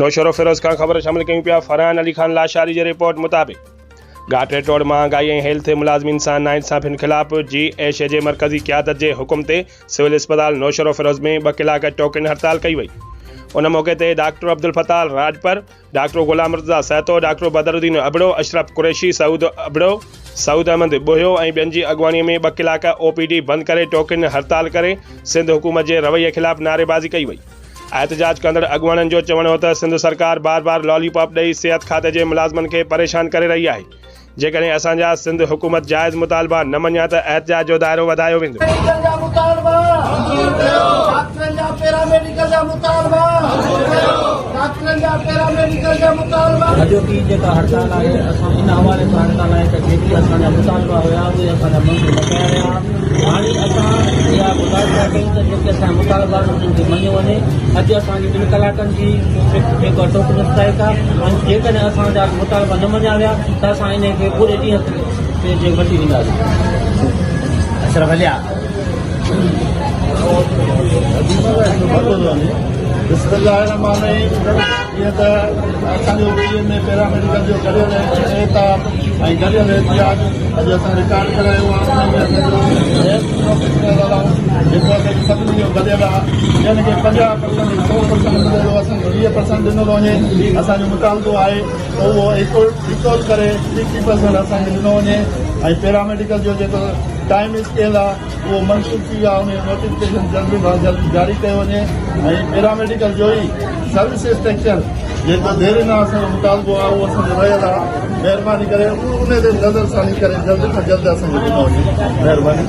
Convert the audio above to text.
نوشهروفيروز کان خبر شامل ڪيون پيا فرحان علي خان لاشاري جي رپورٽ مطابق گهاٽي ٽوڙ مهانگائي ۽ هيلٿ ملازمين سان ناانصافين خلاف جي ايش جي مرڪزي قيادت جي حڪم تي سول اسپتال نوشهروفيروز ۾ ٻه ڪلاڪ ٽوڪن هڙتال ڪئي وئي ان موقعي تي doctor Abdul Fattah Rajpar, doctor Ghulam Murtaza Sahito, doctor Badruddin Abro, Ashraf Qureshi, Saud Abro, Saud Ahmed Bohio ۽ ٻين جي اڳواڻي ۾ ٻه ڪلاڪ او پي ڊي بند ڪري ٽوڪن هڙتال ڪري سنڌ حڪومت جي رويي خلاف نعريبازي ڪئي وئي. احتجاج ڪندڙ اڳواڻن جو چوڻ هو ته سنڌ سرڪار بار بار لالي پاپ ڏئي صحت کاتي جي ملازمن کي پريشان ڪري رهي آهي، جيڪڏهن اسان جا سنڌ حڪومت جائز مطالبا نه مڃيا ته احتجاج جو دائرو وڌايو ويندو. ميڊيڪل جا مطالبا منظور ڪيو ڊاڪٽرن جا پيرا ميڊيڪل جا مطالبا منظور ڪيو ڊاڪٽرن جا پيرا ميڊيڪل جا مطالبا. اڄوڪي جيڪا هڙتال آهي اسان ان حوالي سان هڙتال آهي ته جيڪي اسان جا مطالبا هيا اهي اسان جا منظور نه ڪيا ويا هاڻي اسان اها گذارش ٿا ڪيون ته جيڪي اسان جا مطالبا آهن انهن کي مڃيو وڃي اڄ اسان جي ٻن ڪلاڪن جي جيڪو ٽوڪن اسٽرائيڪ آهي ۽ جيڪڏهن اسان جا مطالبا نه مڃيا ويا ته اسان انهي کي پوري ڏينهن تي جي وٺي وينداسين. اشرف علي. بسم الله الرحمٰن الرحيم جيئن ته اسان جو پي ايم اي پيراميڊيڪل جو گڏيل اعتاب ۽ گڏيل احتجاج اڄ اسان رڪارڊ ڪرايو آهي ان ۾ اسان جو هيلٿ پروفيشنل الائونس جيڪو اسان جو سڀني جو گڏيل آهي جنھن کي 50 پرسنٽ 100 پرسنٽ ملي ٿو اسان کي 20 پرسنٽ ڏنو ٿو وڃي اسان جو مطالبو آهي ته اهو ايڪول ڪري 50 پرسنٽ اسان کي ڏنو وڃي ۽ پيراميڊيڪل جو جيڪو ٽائيم اسڪيل آهي اهو منسوخ ٿي ويو آهي ان جو نوٽيفڪيشن جلد کان جلد جاري ڪيو وڃي ۽ پيراميڊيڪل جو ئي سروس اسٽرڪچر جيڪو ديرينا اسان جو مطالبو آهي اهو اسان جو رهيل آهي مهرباني ڪري ان تي نظر ثاني ڪري جلد کان جلد اسان کي ڏنو وڃي مهرباني.